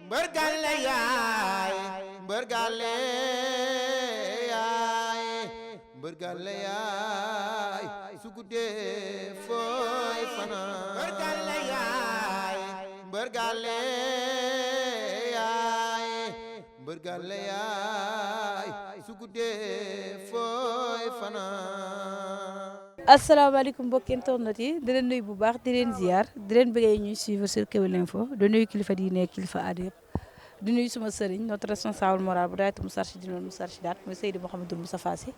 mbër gàlle yaay mbër gàlle yaay mbër gàlle yaay su guddee fooy fanaan mbër gàlle yaay mbër gàlle yaay mbër gàlle yaay su guddee fooy fanaan. asalaamaaleykum mbokki internet yi di leen nuyu bu baax di leen ziar di leen bëggee ñuy suivre sur Kewel Info di nuyu kilifa diine kilifa aada yëpp di nuyu suma sëriñ notre responsable moral bu daaytu Moustarchidine wal Moustarchidaat muy Seydi Mouhamadou Moustapha Sy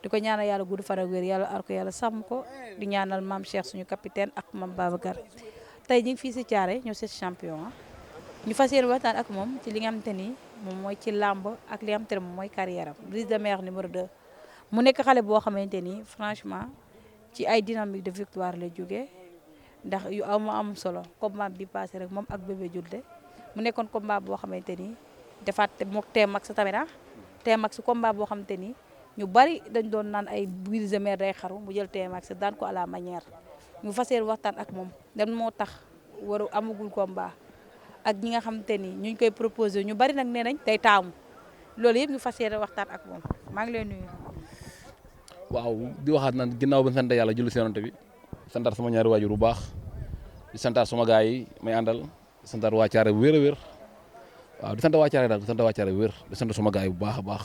di ko ñaanal yàlla gudd fan ak wér yàlla ar ko yàlla sàmm ko di ñaanal maam Cheikh suñu capitaine ak maam Babacar tey ñu ngi fii si Thiaré ñëw seet champion ñu fas yéene waxtaan ak moom ci li nga xamante ni moom mooy ci làmb ak li nga xamante ne moom mooy carrière am Brise de Mer numéro 2 mu nekk xale boo xamante ni franchement ci ay dynamique de victoire lay jógee ndax yu am solo combat bi passé rek moom ak bébé julde mu nekkoon combat boo xamante ni defaat mook T-Max tamit T-Max combat boo xamante ni ñu bari dañ doon naan ay Brise de Mer day xaru mu jël T-Max daan ko à la manière ñu fas yéene waxtaan ak moom dan moo tax waru amagul combat ak ñi nga xamante ni ñu ngi koy proposé ñu bari nag nee nañ day taamu loolu yëpp ñu fas yéene waxtaan ak moom maa ngi lay nuyu. waaw di waxaat naan ginnaaw ba sant yàlla julli si yonent bi santaat sama ñaari waajur bu baax di santaat sama gars yi may àndal di santaat waa Thiaré bu wér a wér waaw di sant waa Thiaré daal di sant waa Thiaré bu wér di sant sama gars yi bu baax a baax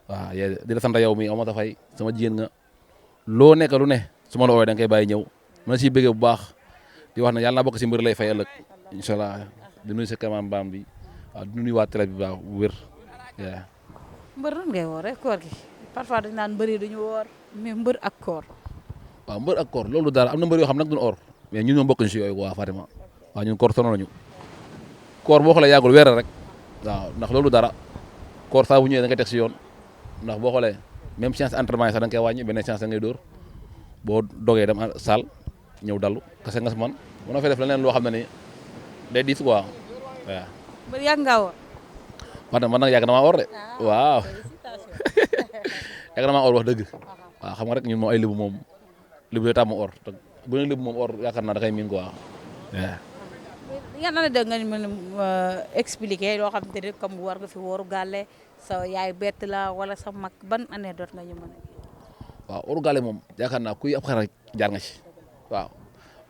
waaw di la sant yow mi Amata Faye sama jigéen nga loo nekk lu ne su ma la oowee da nga koy bàyyi ñëw ma siy bëggee bu baax di wax ne yàlla naa bokk si mbir lay fay ëllëg incha allah di nuyu sa cameraman baam bi waaw di nuyu waa télé bi baax bu wér mbër nan ngay woor rek koor gi parfois dañ naan mbër yi duñu woor mais mbër ak koor. waaw mbër ak koor loolu dara am na mbër yoo xam nag duñu or mais ñun ñoo bokk si yooyu waa Fatima waaw ñun koor sonal nañu koor boo xoolee yàggul weer rek waaw ndax loolu dara koor saa bu ñëwee da ngay teg si yoon ndax boo xoolee même séance entraînement yi sax da nga koy wàññi benn séance da ngay dóor boo dogee dem salle ñëw dallu kase nga si man mën na fay def leneen loo xam ne ni day diis quoi waaw. mbër yàgg ngaa woor. man nag yàgg na maa or de waaw yàgg na maa or wax dëgg waaw xam nga rek ñun moom ay lébu moom lébu day tàmm or te bu ne lébu moom or yaakaar naa da koy miin quoi waaw. yan année da nga mën a expliquer loo xam te ne comme war nga fi wooru gàlle sa yaay bett la wala sa mag ban année doot nga ñu mën a. waaw oru gàlle moom yaakaar naa kuy ab xar rek jaar nga ci waaw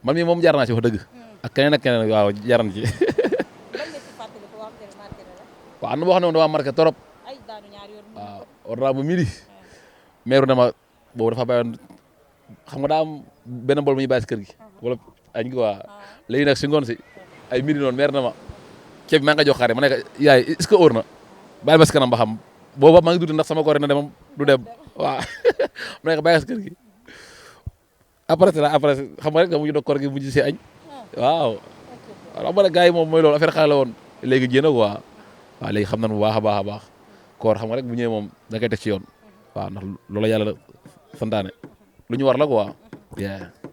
man mii moom jaar naa ci wax dëgg ak keneen waaw jaar na ci. ban nga ci fàttali ko wax dëgg marqué na la. waaw am na boo xam ne moom damaa marqué trop ay daanu ñaari yoon. waaw war naa ba midi meeru dama boobu dafa bàyyoon xam nga daa am benn bool bu ñuy bàyyi si kër gi wala añ gi waa léegi nag si ngoon si ay midi noonu meer na ma ceeb bi maa ngi jox xaare ma nekk yaay est-ce que óor na bàyyi ba si kanam ba xam booba maa ngi dund ndax sama koor na demam du dem waaw ma nekk bàyyi si kër gi après xam nga rek nga mujj doog koor gi mujj si añ waaw xam nga gars yi moom mooy loolu affaire xale la woon léegi jéem a quoi waaw léegi xam nañu bu baax a baax a baax koor xam nga rek bu ñëwee moom da ngay teg ci yoon waaw ndax loolu yàlla santaane lu ñu war la quoi.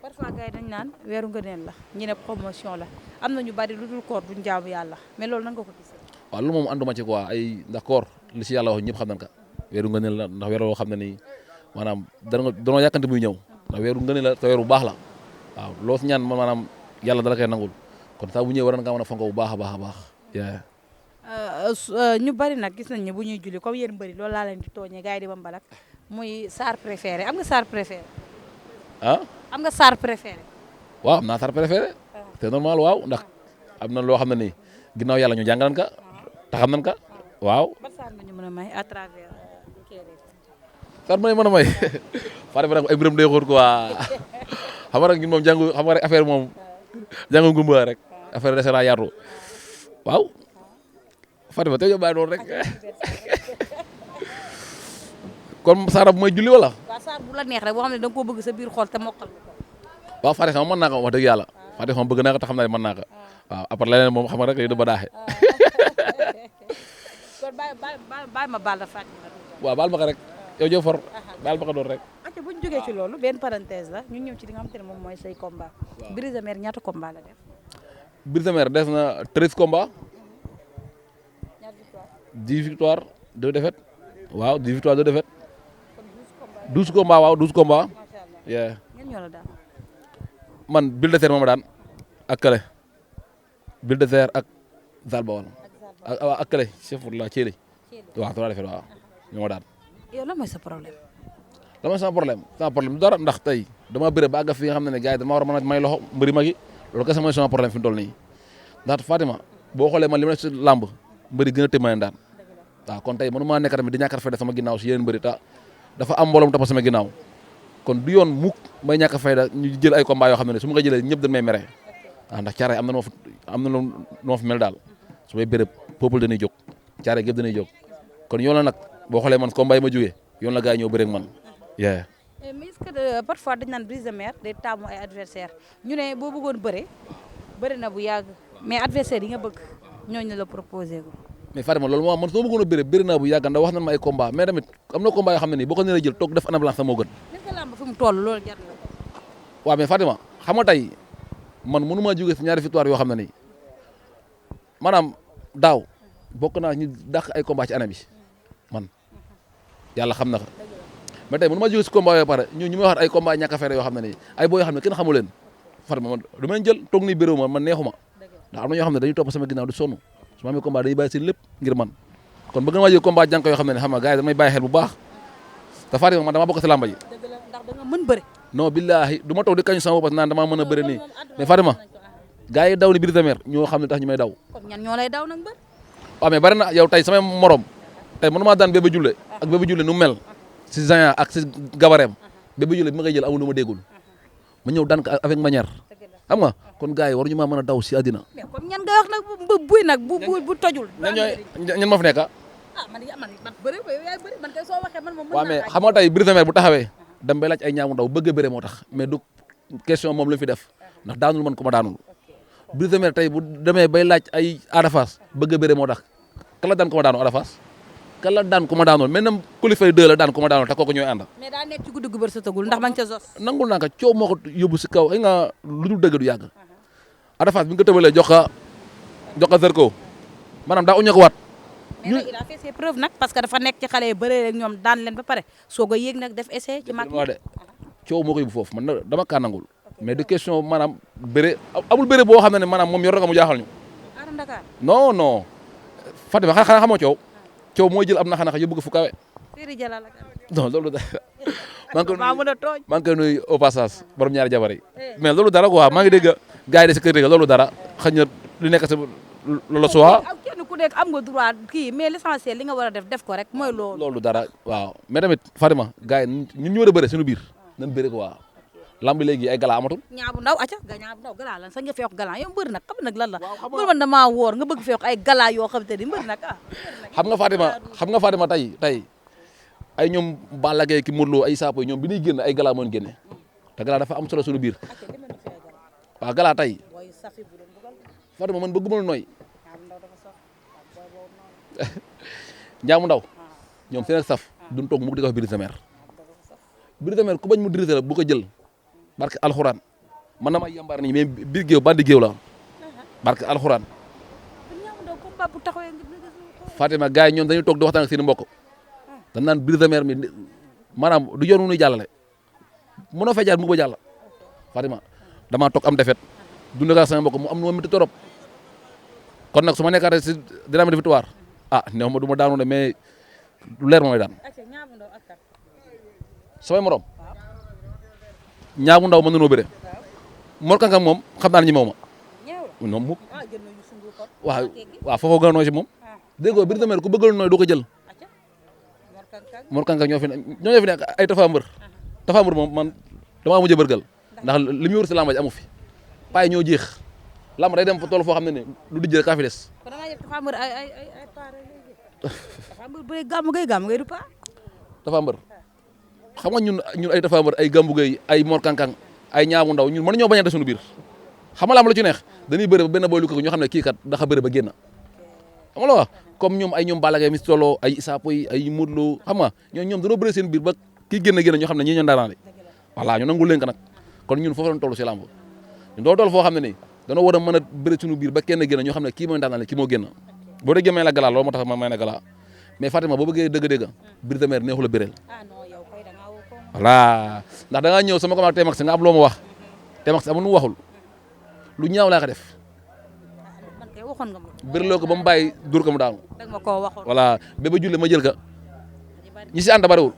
parfois gars yi dañ naan weeru ngëneel la ñu ne promotion la am na ñu bari lu dul koor duñ jaamu yàlla mais loolu nan nga ko gisee. waaw loolu moom ànduma ci quoi ay ndax koor li si yàlla wax ñëpp xam nañ ka weeru ngëneel la ndax weer woo xam ne nii maanaam danoo yàkkante muy ñëw ndax weeru ngëneel la te weer bu baax la waaw loo si ñaan maanaam yàlla dala koy nangul kon saa bu ñëwee war na nga mën a fonk bu baax a baax a baax. ñu bari nag gis nañ ne bu ñuy julli comme yéen bëri loolu laa leen di tooñee gars yi di ba mbalak muy saar préféré am nga saar préféré. ah am nga saar préféré. waaw am naa saar préféré c'est normal waaw ndax am na loo xam ne nii ginnaaw yàlla ñu jàngalan ka te xam nañ ka waaw. ban saar nga ñu mën a may à travers Kéré. saar ma mën a may Fatou Ba ay mbiram day xóot quoi xam nga rek ñun moom jàngu xam nga rek affaire moom jàngu ngumba rek affaire dese naa yaatu waaw. Fatima tey jii bàyyi noonu rek kon saara bu may julli wala. waaw saar bu la neex rek boo xam ne da nga koo bëgg sa biir xol te mokkal ko. waaw Fatima mën naa ko wax dëgg yàlla Fatima bëgg naa ko te xam naa ne mën naa ko waaw après leneen moom xam nga rek du ba daaxe. kon bàyyi ma baal la Fatima. waaw baal ma ko rek yow jëf for baal ma ko doon rek. ok bu ñu jógee ci loolu benn parenthèse la ñu ñëw ci li nga xamante ne moom mooy say combat. Brise de Mer ñaata combat la def. Brise de Mer def na 13 combats. 10 victoires 2 défaites waaw 10 victoires 2 défaites 12 combats waaw 12 combats. ñan ñoo la daan. man Bulldozer moo ma daan ak Kale Bulldozer ak Zal Bawol ak kële chef la Thielé waaw tool defee waaw ñoo ma daan. yow lan mooy sa problème. lan mooy sama problème du dara ndax tey dama bëre ba àgg fi nga xam ne gars yi dama war a mën a may loxo mbëri mag yi loolu kese mooy sama problème fi mu toll nii ndax Fatima boo xoolee man li ma def si làmb mbëri gën a tëj ma leen daan waaw kon tey mënu maa nekk tamit di ñàkk a fayda sama ginnaaw si yeneen mbëri ta dafa am mbooloo mu topp sama ginnaaw kon du yoon mukk may ñàkk a fayda ñu jël ay combat yoo xam ne su ma ko jëlee ñëpp dañ may mere waaw ndax caare am na noo fi mel daal su may bëre peuple dañuy jóg caare gépp dañuy jóg kon yoon la nag boo xoolee man combat yi ma jógee yoon la gars yi ñëw bëre ak man yeah. mais est-ce que parfois dañ naan Brise de Mer day taamu ay adversaire ñu ne boo bëggoon bëre na bu yàgg mais adversaire yi nga bëgg ñooñu la proposé ko. mais Fatima loolu moo man soo bëggoon a bëre naa bu yàgg ndax wax nañ ma ay combat mais tamit am na combat yoo xam ne nii boo ko nee jël toog def ana balance moo gën. est-ce que lamb fi mu toll loolu jar na. waaw mais Fatima xam nga tey man mënu maa jógee si ñaari victoire yoo xam ne nii maanaam daaw bokk naa ñu dàq ay combat ci année bi man yàlla xam na ko mais tey mënu maa jógee si combat yoo pare ñu may wax ay combat ñàkk a fere yoo xam ne nii ay boo yoo xam ne kenn xamu leen Fatima man du ma jël toog nii béréw man neexuma ndax am na ñoo xam ne dañuy topp sama ginnaaw di sonn su ma amee combat dañuy bàyyi seen lépp ngir man kon bëgg na maa jógee combat jànk yoo xam ne xam nga gars yi damay bàyyi xel bu baax te Fatima man dama bokk si làmba ji ndax da nga mën bëre. non billaahi du ma toog di kañ sama bopp naan damaa mën a bëre nii mais Fatima gars yi daw ni Brise de Mer ñoo xam ne tax ñu may daw. kon ñan ñoo lay daw nag mbër. waaw mais bari na yow tey samay morom tey mënu maa daan Bébé Diouldé ak Bébé Diouldé nu mu mel si Zaya ak si Gabareem Bébé Diouldé bi ma koy jël amul lu ma déggul ma ñëw daan ko avec manière xam nga kon gars yi waruñu maa mën a daw si àddina. mais comme ñan nga wax nag buy nag bu tojul. ñan ma fi nekk ah man bëri yow yaay bëri man kay soo waxee man moom. waaw mais xam nga tey Brise de Mer bu taxawee dem bay laaj ay ñaamu ndaw bëgg a bëre moo tax mais du question moom la fi def ndax daanul man ko ma daanul Brise de Mer tey bu demee bay laaj ay Ada Fass bëgg a bëre moo tax kan la daan ko ma daanul Ada Fass kan la daan ko ma daanul maintenant Kulifay 2 la daan ko ma daanul te kooku ñooy ànd. mais daa nekk ci guddi gu bër sa tagul ndax ma ngi ca zos. nangul naa ko coow moo ko yóbbu si kaw ay nga lu dul dëgg du yàgg Ada Fass bi nga ko tëbalee jox ko Zarko maanaam daa uñu ko waat. mais nag il a fait ses preuves nag parce que dafa nekk ci xale yi bëree rek ñoom daan leen ba pare soog a yéeg nag def essai ci mag de coow moo ko yóbbu foofu man dama kaa nangul mais de question maanaam bëre amul bëre boo xam ne maanaam moom yor na ko mu jaaxal ñu. Aara Dakar non Fatima xanaa xamoo coow mooy jël am na xanaa yóbbu ko fu kawe. Firi Jalla la non loolu dara maa mën a tooñ maa ngi koy nuyu au passage borom ñaari jabar yi mais loolu dara quoi maa ngi dégg gars yi de si kër gi loolu dara xëy na lu nekk si loolu soit. kenn ku nekk am nga droit kii mais l'essentiel li nga war a def ko rek mooy loolu. loolu dara waaw mais tamit Fatima gars yi ñun ñu war a bëre suñu biir nañ bëre quoi lamb léegi ay gala amatul. ñaabu ndaw acca ñaabu ndaw gala lan sax nga feex gala yow mbër nag xam nag lan la mbër man damaa woor nga bëgg feex ay gala yoo xam te ni mbër nag xam nga Fatima tey ay ñoom Balla Gaye ki Modou Lo ay saapo ñoom bi ñuy génn ay gala moon génne te gala dafa am solo suñu biir waaw gala tey Fatima man bëgguma lu nooy ñaamu ndaw ñoom seen saf duñ toog mu di ko wax Brise de Mer Brise de Mer ku bañ mu dirité la bu ko jël barke alxuraan man na ma yambaar nii mais biir géew bandi géew la barke alxuraan Fatima gars yi ñoom dañuy toog di waxtaan ak seen mbokk dañ naan Brise de Mer mi maanaam du yoon wu ñuy jàllale mënoo fay jaar mu ko jàll Fatima damaa toog am defet dund ak sama mbokk mu am nu ma métti torop kon nag su ma nekkaatee si dina am victoire ah néew ma du ma daanu de mais lu leer mooy daan samay morom ñaabu ndaw mën nañoo bëre Mor Kankang moom xam naa ne ñi ma ñoom mukk waaw foofoo gën a nooy si moom dégg nga Brise de Mer ku bëggal nooy doo ko jël Mor Kankang ñoo fi nekk ay Tapha Mbeur moom man damaa mujj a bërgal ndax li muy wër si làmb ji amu fi paay ñoo jeex làmb day dem fa tool foo xam ne ne lu dijjee kaa fi des. kon da ngaa yëg Tapha Mbeur ay paa Tapha Mbeur bu dee gàmmu ngay du paa. Tapha Mbeur xam nga ñun ay Tapha Mbeur ay Gambu Gueye ay Mor Kankang ay ñaabu ndaw ñun mënuñoo bañ a des suñu biir xam nga làmb lu ci neex dañuy bëre ba benn boy lu ko ñoo xam ne kii kat dafa bëre ba génn xam nga la wax comme ñoom ay ñoom Balla Gaye mi solo ay Issa Pouye ay Modou Lo xam nga ñoom dañoo bëre seen biir ba kii génn ñoo xam ne ñii ñoo ndaanaale voilà ñu nangul leen ko nag kon ñun foofu lañ toll si làmb ñun doo toll foo xam ne nii danoo war a mën a bëre suñu biir ba kenn génn ñoo xam ne kii mooy ndaanaale kii moo génn boo déggee may la gala loolu moo tax ma may na gala mais Fatima boo bëggee dëgg-dëgg Brise de Mer neexu la bëreel voilà ndax da ngaa ñëw sama commande Tmax nga am loo ma wax Tmax amul nu waxul lu ñaaw laa ko def waxoon nga ma. bëriloo ko ba mu bàyyi dur ko mu daanu. dag ma koo waxoon. voilà Bébé Diouldé ma jël ka ñi si ànd bariwul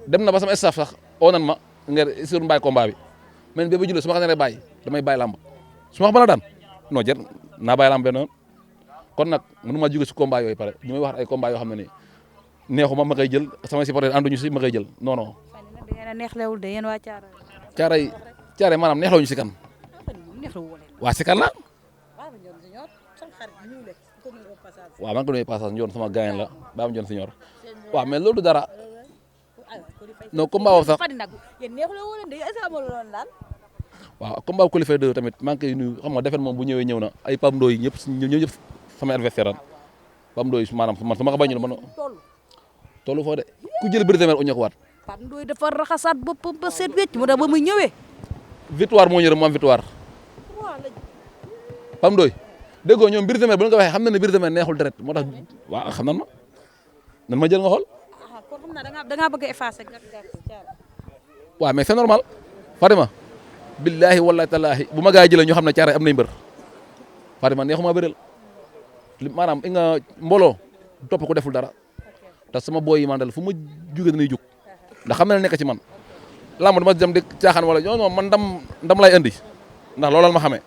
dem na ba sama staff sax oo nan ma ngir sur mbaay combat bi mais Bébé Diouldé su ma xam ne rek bàyyi damay bàyyi làmb su ma xam ne daan non jar naa bàyyi làmb benn yoon kon nag mënu ma jóge si combat yooyu pare ñu may wax ay combat yoo xam ne nii neexuma ma koy jël sama supporter ànduñu si ma koy jël non non. fan yii nag da ngeen a neexlewul de yéen waa Caaray maanaam neexlawuñu si kan. waa si kan la. waaw maa ngi ko nuyu passage Ndione sama gaañ la Baba Ndione Senior waaw mais loolu dara non combat boobu sax waaw combat bu qualifié 2 tamit maa ngi koy nuyu xam nga defet moom bu ñëwee ñëw na ay Pape Ndoye ñëpp ñëpp sama adversaire an Pape Ndoye maanaam man su ma ko bañul man tollu foo de ku jël Brise de Mer uñu ko waat Pape Ndoye dafa raxasaat boppam ba seet wecc mu da ba muy ñëwee victoire moo ñëw mu am victoire Pape Ndoye déggoo ñoom Brise de Mer bu ñu ko waxee xam na ne Brise de Mer neexul deret moo tax waaw xam nan ma jël nga xool. kon xam naa da ngaa bëgg a effacer waaw mais c'est normal Fatima billahi wallahi tallahi bu ma gaa yi jëlee ñu xam ne Caaray am nañ mbër Fatima neexuma bëreel maanaam i nga mbooloo topp ko deful dara te sama boy yi mandal fu ma jóge dañuy jóg ndax xam na ne nekk ci man lamb dama dem di caaxaan wala non man ndam lay andi ndax loolal ma xamee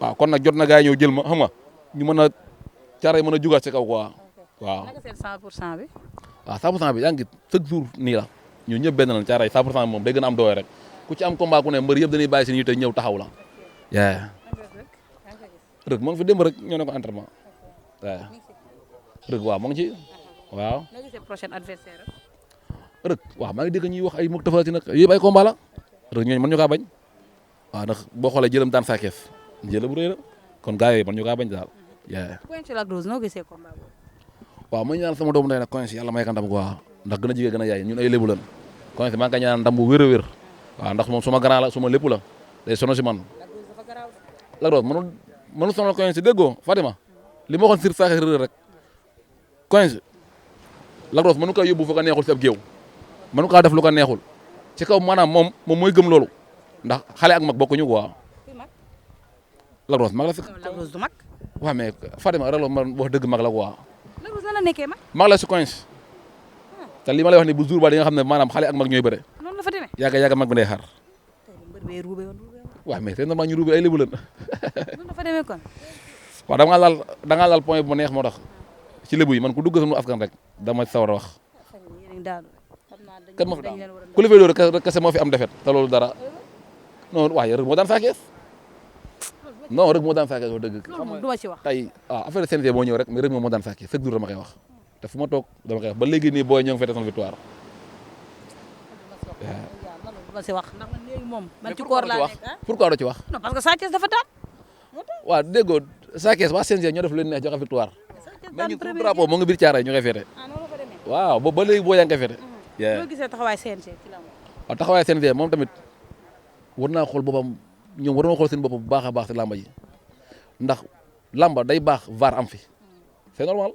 waaw kon nag jot na gaa yi ñëw jël ma xam nga ñu mën a Caaray mën a jugaat ci kaw quoi waaw. naka seen 100% bi. waaw 100% bi yaa ngi chaque jour nii la ñun ñëpp benn lañ Caaray 100% bi moom day gën a am doole rek ku ci am combat ku ne mbër yëpp dañuy bàyyi seen yite ñëw taxaw la. rëg moo ngi fi démb rek ñoo ne ko entraînement waaw rëg waaw moo ngi ci waaw. noo gisee prochain adversaire rëg waaw maa ngi dégg ñuy wax ay muk tafati nag yëpp ay combat la rëg ñooñu mën ñu kaa bañ waaw ndax boo xoolee jëlam daan saa kees jëla bu rëy la kon gars yooyu mën ñu kaa bañ daal. Quench Lac Rose noo gisee combat boobu. waaw ma ñaan sama doomu ndey nag Quench yàlla may ka ndam quoi ndax gën a jigee gën a yaay ñun ay lébu lan Quench maa ngi koy ñaan ndam bu wér a wér waaw ndax moom suma grand la suma lépp la day sono si man Lac Rose mënu sonal Quench déggoo Fatima li ma waxoon sir saaxe rek Quench Lac Rose mënu koy yóbbu fu ko neexul si ab géew mënu kaa def lu ko neexul ci kaw maanaam moom mooy gëm loolu ndax xale ak mag bokkuñu quoi Lac Rose mag la si Lac Rose du mag. waaw mais Fatima Lac Rose man wax dëgg mag la quoi Lac Rose nan la nekkee mag. mag la si Quench te li ma lay wax ni bu jour ba di nga xam ne maanaam xale ak mag ñooy bëre noonu la fa demee. yàgg mag bi day xaar waaw mais c'est normal ñu ruube ay lébu lan noonu la fa demee kon. waaw da ngaa laal point bu ma neex moo tax ci lébu yi man ku dugg sama askan rek dama sawar a wax kat ma fi daan ku lifay loolu kese moo fi am defet te loolu dara non waaye rek moo daan saa kees non rek moo daan saa kees wax dëgg loolu du ma ci wax. tey waaw affaire CNG moo ñëw rek mais rek moom moo daan saa kees chaque jour dama koy wax te fu ma toog dama koy wax ba léegi nii booy ñoo ngi fete son victoire du ma ci wax ndax man léegi moom man ci koor laa nekk ah. pourquoi doo ci wax non parce que Sa Thiès dafa daan. waaw déggoo saa kees waa CNG ñoo def leen neex joxe victoire mais ñun suñu drapeau moo ngi biir Caaray ñu koy fete waaw ba léegi boo yaa ngi koy fete loo gisee taxawaay CNG ci la waaw taxawaay CNG moom tamit war naa xool boppam ñoom war na xool seen bopp bu baax a baax si làmba ji ndax làmba day baax VAR am fi c'est normal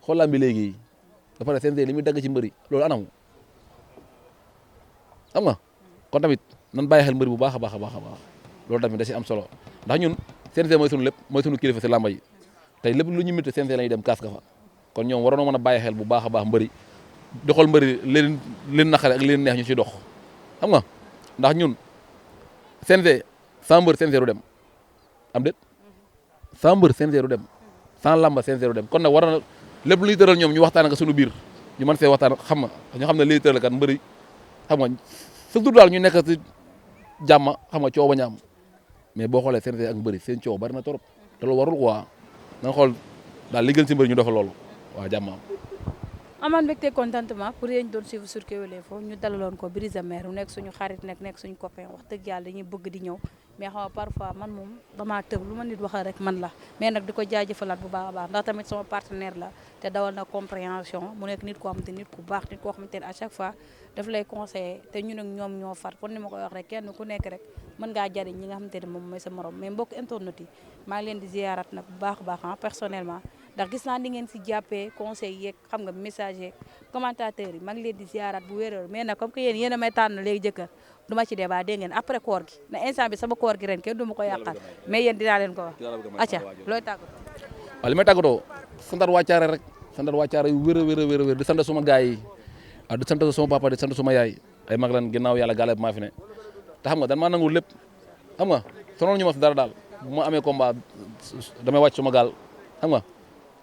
xool làmbi léegi dafa ne CNG li muy dagg ci mbëri loolu anamu xam nga kon tamit nan bàyyi xel mbëri bu baax a baax a baax a baax loolu tamit da si am solo ndax ñun CNG mooy sunu lépp mooy sunu kilifa si làmba ji tey lépp lu ñu métti CNG la ñuy dem kaas ka fa kon ñoom waroon na mën a bàyyi xel bu baax a baax mbëri di xool mbëri leen naqare ak leen neex ñu ci dox xam nga ndax ñun CNG sans mbër CNG du dem am déet sans mbër CNG du dem sans lamba CNG du dem kon nag war na lépp luy tëral ñoom ñu waxtaan ak suñu biir ñu mën see waxtaan xam nga ñu xam ne liy tëral kat mbëri xam nga surtout daal ñu nekk ci jàmm xam nga coow ba ñu am mais boo xoolee CNG ak mbëri seen coow bari na trop te loolu warul quoi na nga xool daal li gën ci mbëri ñu defal loolu waaw jàmm am. amaan mbégte contentement pour yéen doon suivre sur Kewel Info ñu dalaloon ko Brise de Mer mu nekk suñu xarit nekk suñu copain wax dëgg yàlla dañuy bëgg di ñëw mais xam nga parfois man moom damaa tëb lu ma nit waxal rek man la mais nag di ko jaajëfalaat bu baax a baax ndax tamit sama partenaire la te dawal na compréhension mu nekk nit koo xamante nit ku baax nit koo xamante ne à chaque fois daf lay conseiller te ñun ak ñoom ñoo far kon ni ma koy wax rek kenn ku nekk rek mën ngaa jariñ ñi nga xamante ne moom mooy sa morom mais mbokk internet yi maa ngi leen di ziarat nag bu baax a baax personnellement ndax gis naa ni ngeen si jàppee conseil yeeg xam nga message yeeg commentateurs yi maa ngi leen di ziarat bu wér mais nag comme que yéen a may tànn léegi jëkkër du ma ci débat dégg ngeen après koor gi na instant bi sama koor gi ren kenn du ma ko yàqal mais yéen dinaa leen ko wax acca looy tàggatoo waaw li may tàggatoo santat wàccaare rek santat wàccaare yu wér a wér di sant suma gaay yi di sant suma papa di sant suma yaay ay mag lan ginnaaw yàlla gaale bi maa fi ne te xam nga dan maa nangul lépp xam nga sonal ñu ma si dara daal bu ma amee combat damay wàcc suma gaal xam nga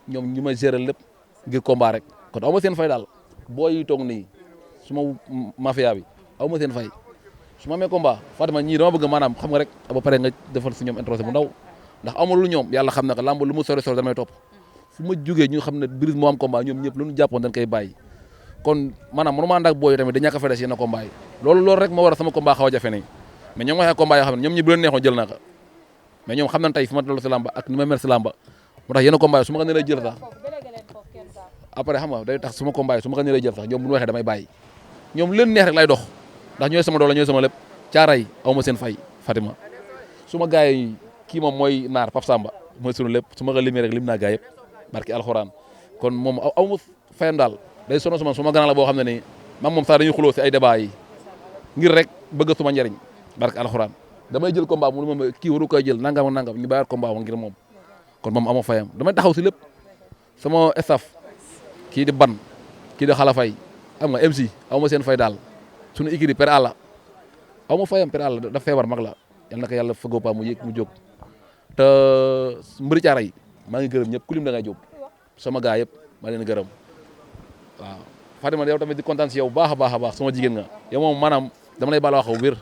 ñoom ñu may gérer lépp ngir combat rek kon aw ma seen fay daal booy yi toog nii suma mafia bi aw ma seen fay su ma amee combat Fatima ñii dama bëgg maanaam xam nga rek ba pare nga defal si ñoom introsé bu ndaw ndax amul lu ñoom yàlla xam na ko lamb lu mu sori damay topp fu ma jógee ñu xam ne Brise moo am combat ñoom ñëpp lu ñu jàppoon dañ koy bàyyi kon maanaam mënu ma ànd ak booy tamit da ñàkk a fede si yenn combat yi loolu rek moo war a sama combat xaw a jafe nii mais ñoom waxee combat yoo xam ne ñoom ñi bu leen neexoon jël naa ko mais ñoom xam nañ tey fi ma toll si lamba ak ni ma mer si lamba moo tax yenn combat yi su ma ko nee jël sax après xam nga day tax suma combat yi su ma ko nee jël sax ñoom bu ñu waxee damay bàyyi ñoom leen neex rek lay dox ndax ñooy sama doole ñooy sama lépp caara yi aw ma seen fay Fatima suma gars yi kii moom mooy naar Pape Samba mooy sunu lépp su ma ko limee rek lim naa gars yëpp barki alxuraan kon moom aw ma fayam daal day sono suma suma gannaaw la boo xam ne nii maam moom sax dañuy xuloo si ay débat yi ngir rek bëgg suma njëriñ barki alxuraan damay jël combat mu ma kii waru koy jël nangam ak nangam ñu bàyyi combat ngir moom kon moom ama fayam damay taxaw si lépp sama staff kii di ban kii di xalafay am nga MC aw ma seen fay daal suñu équipe per àlla aw ma fayam per àlla dafa feebar mag la yal na ko yàlla fëggoo pa mu yéeg mu jóg te mbëri caara yi maa ngi gërëm ñëpp ku lim da ngay jóg sama gaa yëpp maa leen gërëm waaw Fatima yow tamit di kontaan si yow baax a baax sama jigéen nga yow moom maanaam dama lay baal wax wér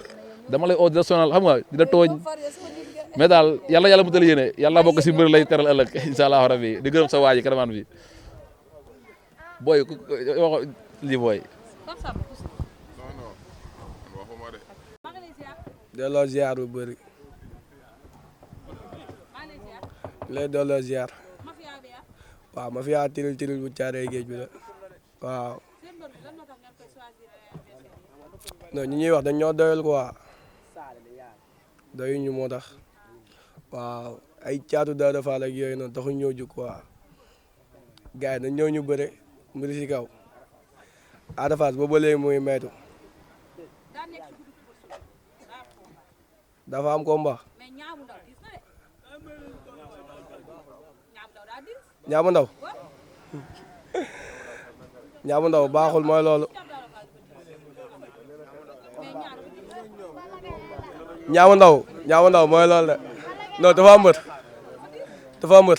dama lay au national xam nga di la tooñ mais daal yàlla mu tël yéene yàlla bokk si mbër lay teral ëllëg incha allah rabbi di gërëm sa waa ji karamaan bi booy wax lii booy delloo ziar bu bëri lay delloo ziar waaw ma fiyaa tiril bu caaree géej bi la waaw non ñi ñuy wax dañ ñoo doyal quoi doyuñu moo tax waaw ay caatu Daouda Fall ak yooyu noonu taxuñ ñëw jug quoi gars yi dañ ñëw ñu bëre mbiri si kaw Ada Fass boobu ba léegi muy maytu dafa am combat ñaabu ndaw ñaabu ndaw baaxul mooy loolu ñaabu ndaw mooy loolu de non dafa mbër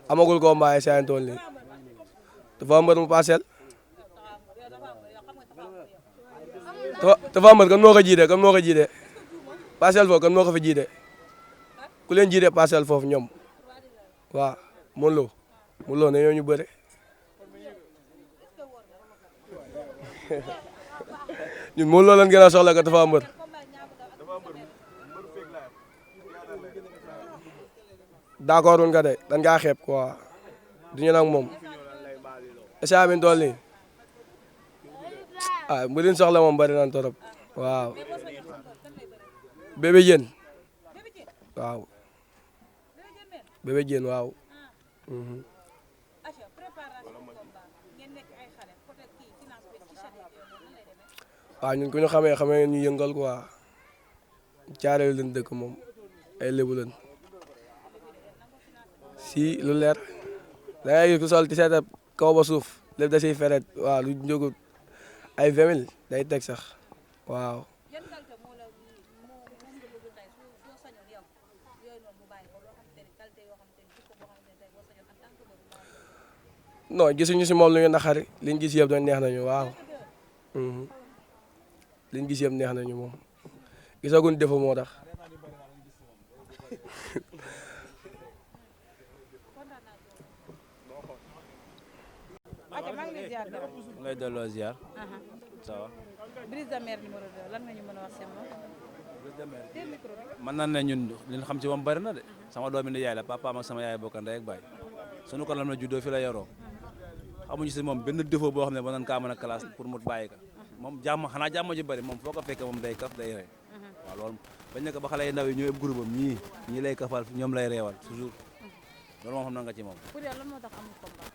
amagul combat yi saa tool nii dafa mbër mu parcelle dafa mbër kan moo ko jiite parcelle foofu kan moo ko fi jiite ku leen jiite parcelle foofu ñoom waaw Modou Lo ne ñoo ñu bëre ñun Modou Lo leen gën a soxla ko dafa mbër d'accord nga de dan ngaa xeeb quoi duñu nag moom esa min tool nii mbërin soxla moom bari nan torop waaw Bébé Diène waaw Bébé Diène waaw waaw ñun ku ñu xamee ñu yëngal quoi caareel leen dëkk moom ay lébu leen si lu leer da ngay gis ku sol ti seeta kaw ba suuf lépp da siy feret waaw lu jógut ay 20 000 day teg sax waaw non gisuñu si moom lu ñu naxari liñ gis yëpp doon neex nañu waaw liñ gis yëpp neex nañu moom gisaguñ defu moo tax ngay delloo ziar. ça va. Brise de Mer numéro 2 lan nga ñu mën a wax seen moom. Brise de Mer mën naa ne ñun li ñu xam ci moom bari na de sama doomi ni yaay la papaam ak sama yaay bokk ndey ak baay sunu ko lam na juddoo fi la yoroo xamuñu si moom benn défaut boo xam ne ba nañ kaa mën a classe pour mu bàyyi ka moom jàmm xanaa jàmm ji bari moom foo ko fekkee moom day kaf day rey waaw loolu bañ ne ko ba xale yi ndaw yi ñooy groupe am ñii lay kafal ñoom lay reewal toujours loolu moom xam na nga ci moom. pour yow lan moo tax amul combat.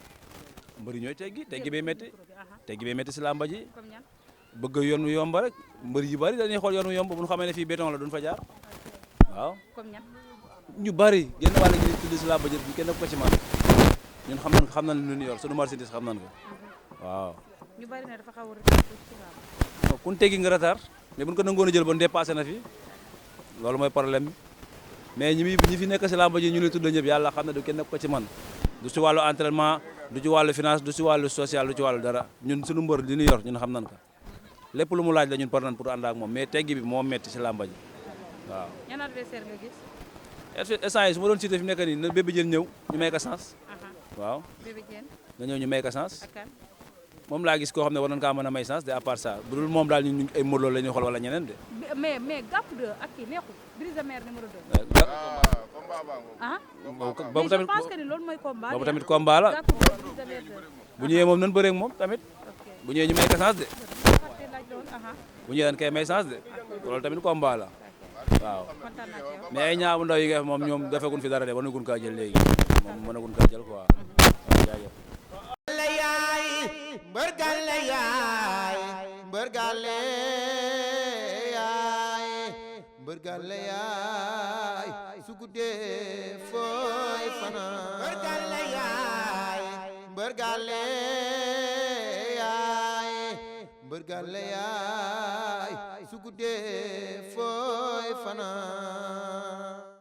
mbëri ñooy teggi bay métti si làmba ji bëgg yoon wu yomb rek mbëri yu bari dañuy xool yoon wu yomb bu ñu xamee ne fii béton la duñ fa jaar waaw ñu bari génn wàll gi tudd si làmba ji kenn ko ci man ñun xam nañ lu ñu yor sunu marchandise xam nañ ko waaw. ñu bari na dafa xaw a retard ci làmb. kun teggi nga retard mais buñ ko nangoon a jël ba dépassé na fi loolu mooy problème bi mais ñi fi nekk si làmb ji ñu leen tudd ñëpp yàlla xam ne du kenn nekk ko ci man du ci wàllu entraînement du ci wàllu finance du ci wàllu social du ci wàllu dara ñun suñu mbër li ñu yor ñun xam nañ ko lépp lu mu laaj la ñun par nañ pour ànd ak moom mais teggi bi moo metti si làmb ji waaw. ñan adversaire nga gis. instant yi su ma doon cité fi nekk nii na Bébé Diène ñëw ñu may ko chance waaw Bébé Diène na ñëw ñu may ko chance ak kan. moom laa gis koo xam ne war nañ kaa mën a may chance de à part ça bu dul moom daal ñu ay Modou Lo la ñuy xool wala ñeneen de. mais Gàkku 2 ak kii neexul Brise de Mer numéro 2. ah. boobu tamit je pense que ni loolu mooy combat. boobu tamit combat la Gàkku 2 Brise de Mer 2. bu ñëwee moom nañ bëree ak moom tamit ok bu ñëwee ñu may ko chance de fàtte laaj loolu bu ñëwee dañ koy may chance de loolu tamit combat la waaw kontaan naa ci yow. mais ay ñaabu ndaw yi nga xam moom ñoom defeegun fi dara de war nagun kaa jël léegi moom mënagun kaa jël quoi waaw jaajëf. mbër gàlle yaay mbër gàlle yaay mbër gàlle yaay su guddee fooy fanaan mbër gàlle yaay mbër gàlle yaay mbër gàlle yaay su guddee fooy fanaan